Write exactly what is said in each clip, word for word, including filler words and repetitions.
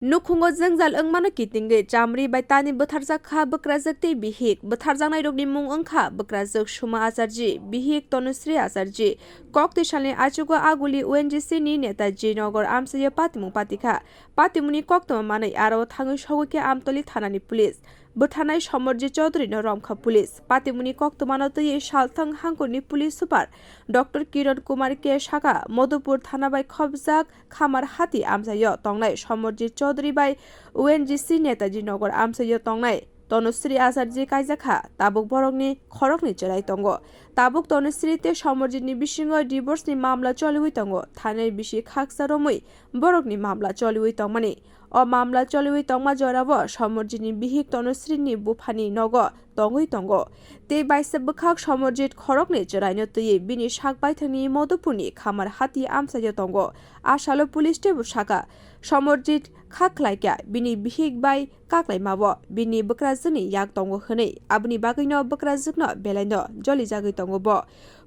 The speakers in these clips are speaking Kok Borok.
Nukhungo jwngjal wngmano kitingwi chamri bai tani bwtharjak kha bwkrajwk tei bihik. Bwtharjaknairokni mung wngkha bwkrajwk Suma Acharji, bihik Tanusri Acharji. Kok twi salni achugo aguli O N G C ni Netaji Nagar amchaio patimung patikha. Patimungni koktwma manwi aro thangwi sogwi khe Amtoli thanani police. Bwtharnai Samarjit Chaudhary no romkha police. Patimungni koktwmano twiwi Salthang hangkuni police super Doctor Kiran Kumar K sakha, Madhupur thana bai khopjak Khamar hati amchaio tongnai Samarjit Chaudhary bai O N G C Netaji Nagar amchaio tongnai Tanusri Acharji kaijakha, tabuk borokni khoroknwi chwrai tongo. Tabuk Tanusri tei Samarjitni bisingo divorce ni mamla choliwi tongo. Thanai bisi khaksa romwi borokni mamla choliwi tongmani. O mamla choliwi tongma jorao Samarjitni bihik Tanusrini buphani nogo tongwi tongo. Tei baisa bwkhak Samarjit khoroknwi chwraino twiwi bini sak baithangni Madhupurni Khamar hati amchaio tongo. A salo police teibo sakha, Samarjit kha khlaikha, bini bihik bai kaklaimao bini bwkrajwkni yak tongo hwnwi. Aboni bagwino bwkrajwkno belaino jolijagwi tongo bo.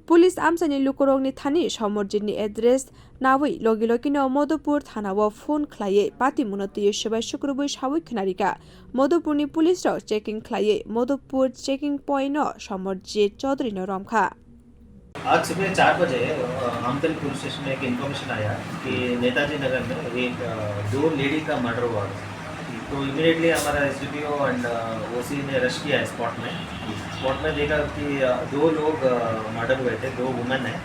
Police amchaini lukurokni thani Samarjitni address nawi logi logino Madhupur thanao phone khlaiwi patimungno twiwi swbai sukrubwi sawi khwnarikha. Madhupurni police rok checking khlaiwi Madhupur checking point o Samarjit Chaudhary no romkha. आज सुबह चार बजे, अ, आमतली police station में एक इन्फॉर्मेशन आया कि नेताजी नगर में एक, अ, दो लेडी का मर्डर हुआ था। तो इमीडिएटली हमारा एसडीपीओ एंड, अ, ओसी ने रश किया है स्पॉट में। स्पॉट में देखा कि, अ, दो लोग, अ, मर्डर हुए थे, दो वुमेन है,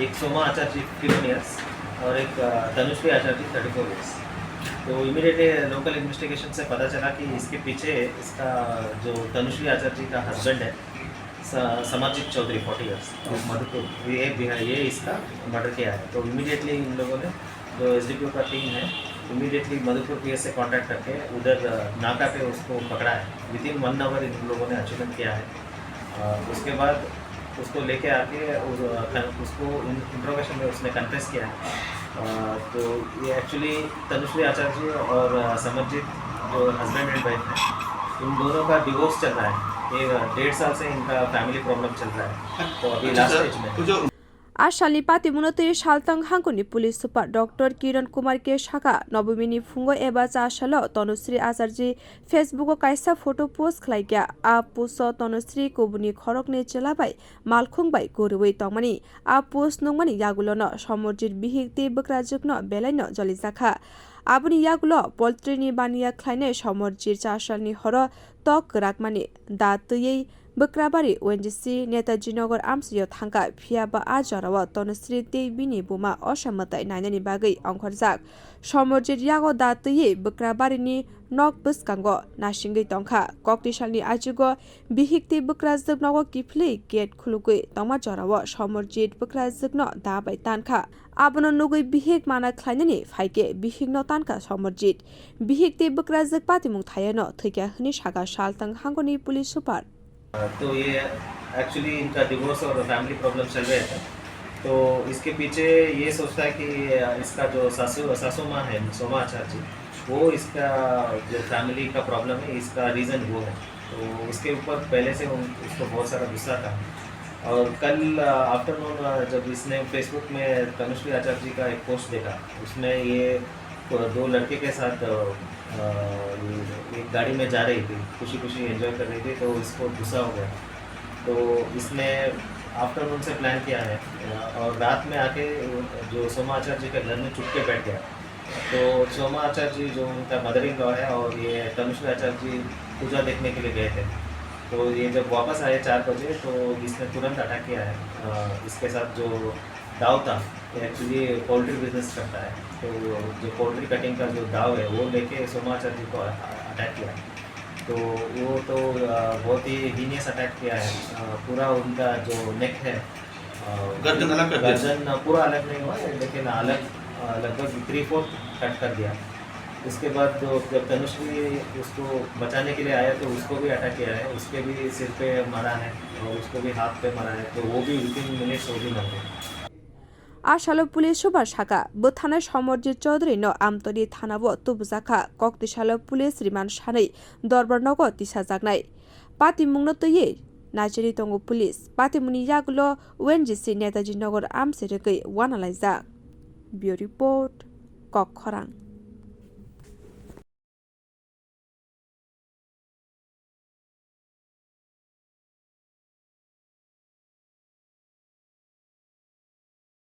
एक सोमा आचार्य जी फिफ्टी वन ईयर्स और एक, अ, तनुश्री आचार्य जी थर्टी फ़ोर ईयर्स। तो इमीडिएटली लोकल इन्वेस्टिगेशन से पता चला कि इसके पीछे इसका जो तनुश्री आचार्य जी का हस्बैंड है, स-, Samarjit Chaudhary, forty years, of Madhupur, ये बिहार, ये इसका मर्डर किया है। तो इमीडिएटली इन लोगों ने, जो एसडीपीओ का टीम है, इमीडिएटली मधुपुर पीएस से कांटेक्ट करके उधर, अ, नाका पे उसको पकड़ा है। विद इन वन आवर इन लोगों ने अचीवमेंट किया है। अ, उसके बाद उसको लेके आके उस, अ, उसको इन-, इंट्रोगेशन में उसने कन्फेस किया है। अ, तो ये एक्चुअली तनुश्री आचार्य जी और, अ, समरजीत जो हस्बैंड एंड वाइफ हैं, इन दोनों का डिवोर्स चल रहा है। ये, अ, डेढ़ साल से इनका फैमिली प्रॉब्लम चल रहा है। तो अभी अच्छा, लास्ट सर, स्टेज में है। तो जो A salni patimungno twiwi Salthang hangkuni police super Doctor Kiran Kumar K sakha, Nobomini phungo eba cha salo Tanusri Acharji Facebook o kaisa photo post khlaikha. A post o Tanusri kubuni khoroknwi chwla bai malkhung bai guriwi tongmani. A post nungmani yagulono Samarjit bihik tei bwkrajwkno belaino jolijakha. Aboni yagulo poultry ni baniya khlainai Samarjit cha salni horo tok kwrakmani da twiwi Bwkrabari O N G C Netaji Nagar amchaio thangkha, phiya ba a jorao Tanusri tei bini buma osa mwtai nainani bagwi ongkhorjak. Samarjit yago da twiwi Bwkrabarini nok bwskango nasingwi tongkha. Kokti salni achugo bihik tei bwkrajwk nogo kiphilwi gate khulugwi tongma jorao Samarjit bwkrajwkno da bai tankha. Abono nugwi bihik mana khlainani phaikhe bihikno tankha Samarjit. Bihik tei bwkrajwk patimung thaiano thwikha hwnwi sakha Salthang hangkoni police super. तो ये एक्चुअली इनका डिवोर्स और family problem चल रहे थे। तो इसके पीछे ये सोचता है कि इसका जो सासू, सासू माँ है, सोमा आचार्य जी, वो इसका जो फैमिली का प्रॉब्लम है, इसका रीज़न वो है। तो उसके ऊपर पहले से उन-, उसको बहुत सारा गुस्सा था। और कल, अ, आफ्टरनून, अ, जब इसने फेसबुक में तनुश्री आचार्य जी का एक पोस्ट देखा, उसमें ये तो दो लड़के के साथ, अ, अ, ये एक गाड़ी में जा रही थी, खुशी-खुशी एंजॉय कर रही थी, तो इसको गुस्सा हो गया। तो इसने आफ्टरनून से प्लान किया है, अ, और रात में आके जो सोमा आचार्य जी के घर में चुपके बैठ गया। तो सोमा आचार्य जी जो उनका मदर इन लॉ है और ये तनुश्री आचार्य जी पूजा देखने के लिए गए थे। तो ये जब वापस आए चार बजे, तो इसने तुरंत अटैक किया है। अ, इसके साथ जो दाव था, ये एक्चुअली पोल्ट्री बिजनेस करता है, तो जो पोल्ट्री कटिंग का जो दाव है, वो लेके सोमा आचार्य जी को अ-, अटैक किया। तो वो तो, अ, बहुत ही हीनियस अटैक किया है। अ, पूरा उनका जो नेक है, अ, गर्दन अलग कर दिया। गर्दन पूरा अलग नहीं हुआ है, लेकिन अलग, अ, लगभग थ्री फोर्थ कट कर दिया। उसके बाद तो जब तनुश्री उसको बचाने के लिए आया, तो उसको भी अटैक किया है, उसके भी सिर पे मारा है और उसको भी हाथ पे मारा है, तो वो भी विद इन मिनट्स वो भी मर गए। A salo police super sakha, bwthanai Samarjit Chaudhary no Amtoli thana o tubujakha, kokti salo police remand sanwi dorbar nogo tisajaknai. Patimungno twiwi nachirwi tongo police. Patimungni yagulo O N G C Netaji Nagar amchai rwgwi wanalaijak. Bureau Report, Kokkhorang.